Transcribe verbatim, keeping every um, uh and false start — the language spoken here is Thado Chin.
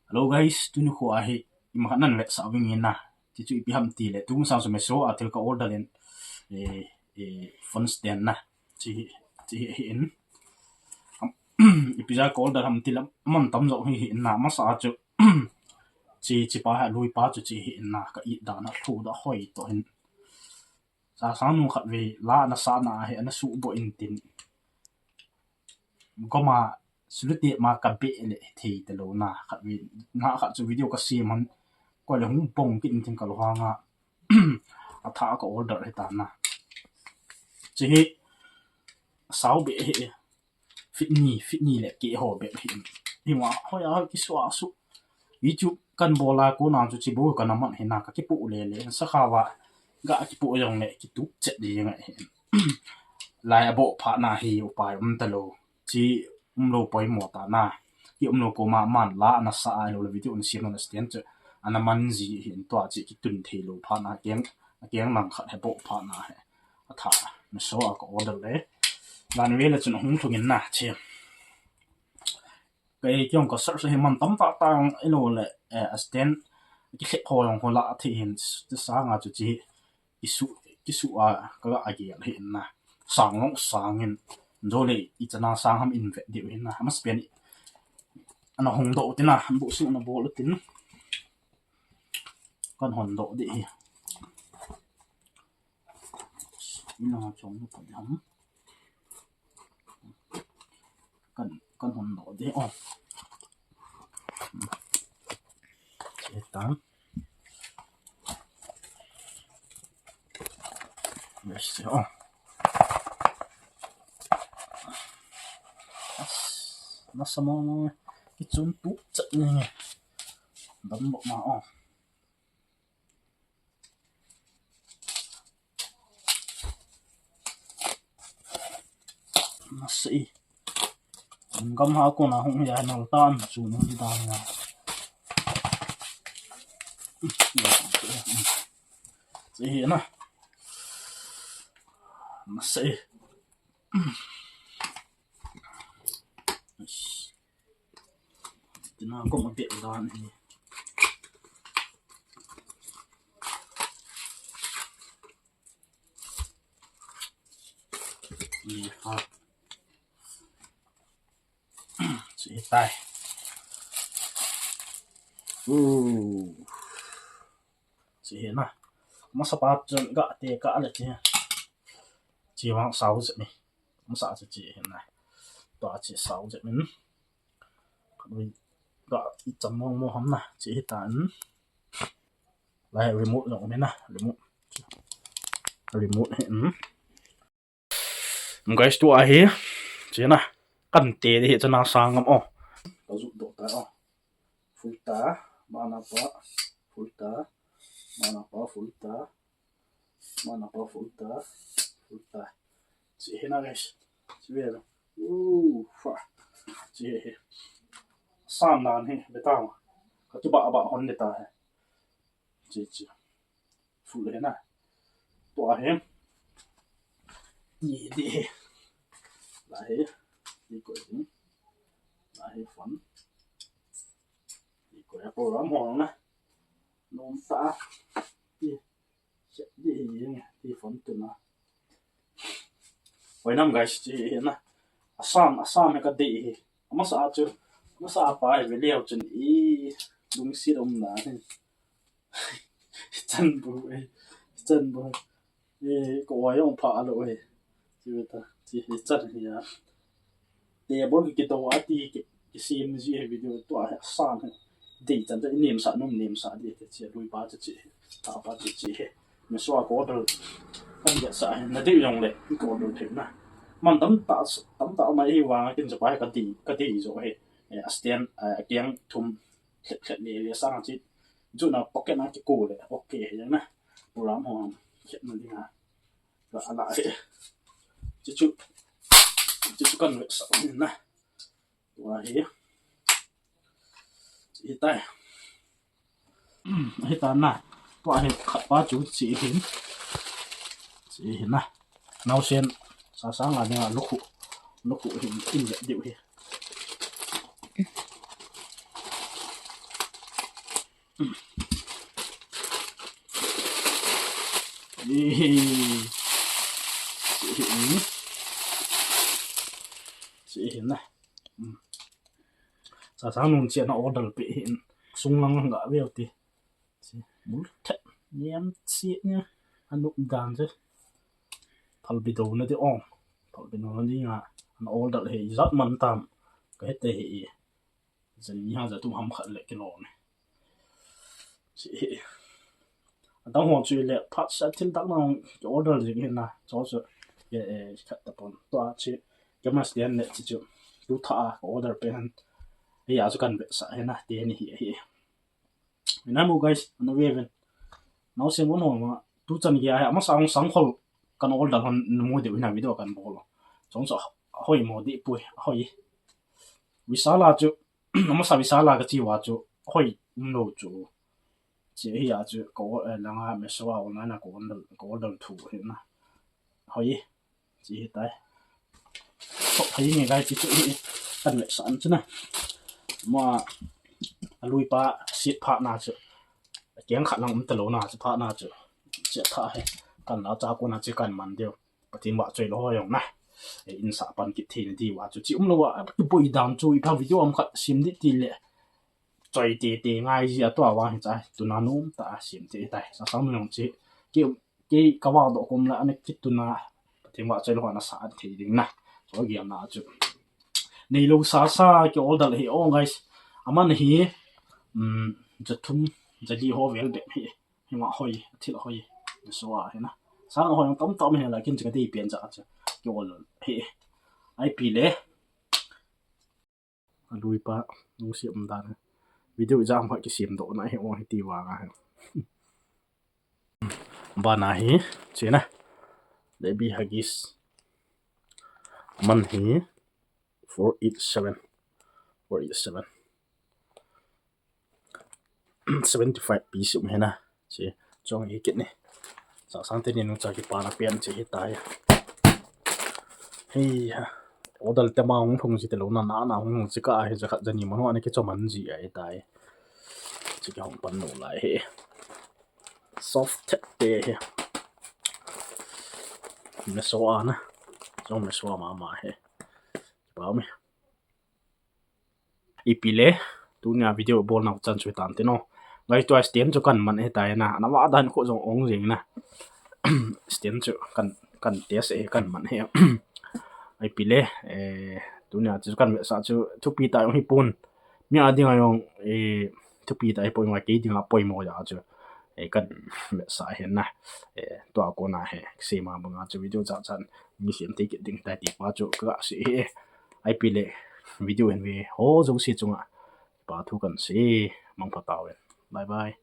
Hello guys, tuni khu ahi, ima khat nan vetsah ving in na. Ti chu ipi ham ti le, tu masang chu Meesho a thil ka order in, eh, eh, phone stand na. Chi, chi hi in. Ipi ja ka order ham ti le, man tam jo hi hi in na, masa chu. Chi, chi pa ha lui pa chu chi hi in na, ka i da na, thu da hoi to hin. Sa sang nu khat ve, la na sa na he, na su bo in tin. Goma, sulu te ma ka be le thei te lo na, khat ve, na khat chu video ka sem man, ko le hung pong ki in tin ka lo hanga, a tha ka order he ta na. Chi hi, sao be he, fit ni, fit ni le ke ho be he. Hi ma, hoi a, ki su a su. YouTube kan bol a ko na chu chi bo ka na man he na ka ki pu le le, sa kha wa, ga ki pu jong le, ki tu chet di jeng he. Lai a bo pha na hi upai um ta lo. Chi um lo poimo ta na. Ki um lo ko ma man la na sa a lo le video na sem na stand chu. Ana man ji hi in tua chi ki tun thei lo pha na keng, a keng lang khat he bo pha na he. A tha, Meesho a ka order le. Lan ve le chun hung thung in na chi. Ka ei kiong ka search hi man tam ta ta i lo le, eh, a stand ki khe kho jong kho la a thi hin ti sang a chu chi. Ki su, ki su a, ka ga a gel hi in na. Sang long sang in. Jo le i chana sang ham in ve diu hin na. Mas pen i. Ana hong do ti na, bu su na bol tin. Kan hon do di hi. Ina chong pa dam. Kan, kan hon do di, oh. Chetan. Yes, oh. As, nasa mo mo. Ichun tu chat ni. Dam bo ma, oh. Nasa i. Gam ha ko na hung ya na tan chu no di dan ya. Chi hi na. Nasa i. Tina ko ma be dan hi. Ni ha. Chi tai. Uh. Chi hi na. Masa pa chun ga te ka le chi. Chi vang sao je ni. Masa chi chi hi na. Tua chi sao je min. Ka lui ga i cham mo mo ham na. Chi hi ta in. Lai remote jong um e na, remote. Remote hi, um. Guys, tua hi, chi na, kan te di hi chana sang ngam o. Ka ju do ta o. Full ta, mana pa, full ta, mana pa, full ta, mana pa, full ta, full ta. Chi hi na guys, chi ve na. Uh, fa. Chi hi. San nan hi, betang. Ka tu ba ba hon de ta hi. Chi, chi. Full hi na. Tua hi. Di, di hi. La hi. Di ko hi. La hi phone. Di ko ya program ho na. Nom ta. Di. Di hi. Di phone tu na. Hoi nam guys, chi hi na. Asam, asam hi ka di hi. Amasa chu. Amasa pa hi ve leo chun i lungsit um na hi. Chan bu e, chan bu e. E, ko wa yong pha lo e. Chi ve ta, chi hi chan hi ya. Table ki to a ti ki, ki sim ji he video to a he sang he. Dei chan ta i nem sa nom nem sa di he chi lui pa chi chi. Ta pa chi chi he. Meesho a ka order. Kan ya sa he. Na dei yong le, ko order the na. Man tam ta, tam ta ma hi wa kin sa pa he ka di, ka di jo he. E, a stand, a, a kiang thum. Khet, khet le, le sang chi. Chu na pocket na ki ko le. Okay, ya na. Program ho. Khet na ding a. La, la, he. Chi chu. Chi chu kan ve sa ni na. Tua hi. Chi tai. Hi ta na. Tua hi khat pa chu chi hin. Chi hin na. Nau sen. Sa sang a ni a lukhu. Lukhu hin in le diu hi. Hihi. Hihi. Hihi na. Hmm. Sasang nung chia na order pe hin. Sung lang lang ga veu ti. Bul thet. Niam chi nia. Anuk dan je. Phalbi do na ti ong. Phalbi do na ti nga. An order hi jat man tam. Ka hete hi. Jan ni ha ja tu ham khat le kilo ne. Chi. Adang ho chu le phat sa thil dak na ki order jing hin na. Cho chu. Ye, eh, khat ta pon. To a chi. Ke mas den le chi chu. Tu tha a order pe han. Hi a chu kan ve sa hin na. Te ni hi hi. Mina mu guys, ana ve ven. Nau se mo no ma. Tu chan ge a hi. Ama sang sang khol kan order han mu de na video kan bol. Chong so hoi mo di pui. Hoi. Visala chu. Ama sa visala ka chi wa chu. Hoi. Mo chu. Chi hi a chu ko, eh, langa me so a online a ko order, ko order thu hi na. Hoi. Chi hi tai. Ho, hoi nge gai chi chu hi. Kan le san chu na. Ma a lui pa sit pha na chu. Keng khat lang um ta lo na chu pha na chu. Chi tha hi. Kan la cha ko na chi kan man deu. Pathen va choi lo ho jong na. E, in sa pan kit thei na di wa chu. Chi um lo wa. Ki poi dam chu i ka video am khat sim di ti le. Choi te te ngai ji a tua wa hi cha. Tuna nom ta sim te tai. Sa sang jong chi. Ki Kei ka vak doh kom la ana kit tuna Pathen va choi lo ana sa thei ding na. Cho giam na chu. Nei lo sa sa ki order hi o guys. Aman hi, um, ja thum, ja li ho vel bep hi. Hi ma hoi, thil hoi. Ja so a hi na. Sang hoi tam tam hi la kin cha ka dei pian cha cha. Ki order hi. Ai pi le. A lui pa, nung siam dan. Video ijat ham khat kisem doh na hi, o hi ti vang a hi. Bana hi, chi na. Baby Huggies. Man hi, four eight seven. Four eight seven. Seventy five piece um hi na. Chi, chong hi kit ni. Sa sang te ni nu cha ki pa na pian chi hi tai. Hei ha. Order te ma hung thung chi te lo na na na hung chi ka hi ja khat ja ni ma ho ana ki cho man ji ai tai. Chi ki hong pan lo lai hi. Soft te hi. Me so a na. Chong me so a ma ma hi. Ba mi. Ipi le, tunia video bol nau chan chu tan te no. Guys, tua stand chu kan man he tai na. Ana va dan khu jong ong jing na. Stand chu kan, kan test e kan man he. Ipi le, eh, tunia chu kan ve sa chu thupi ta jong hi pon. Mi a ding a jong, eh, thupi ta hi pon ngai kei ding a poimo ja chu. Eh, kan ve sa he na. Eh, tua ko na he. Sei ma bang a chu video cha chan. Mi siam te kit ding tai ti pa chu ka sei he. Ipi le video hin ve ho jouse chunga kipa thu kan sei, mangpha tauvin. Bye bye.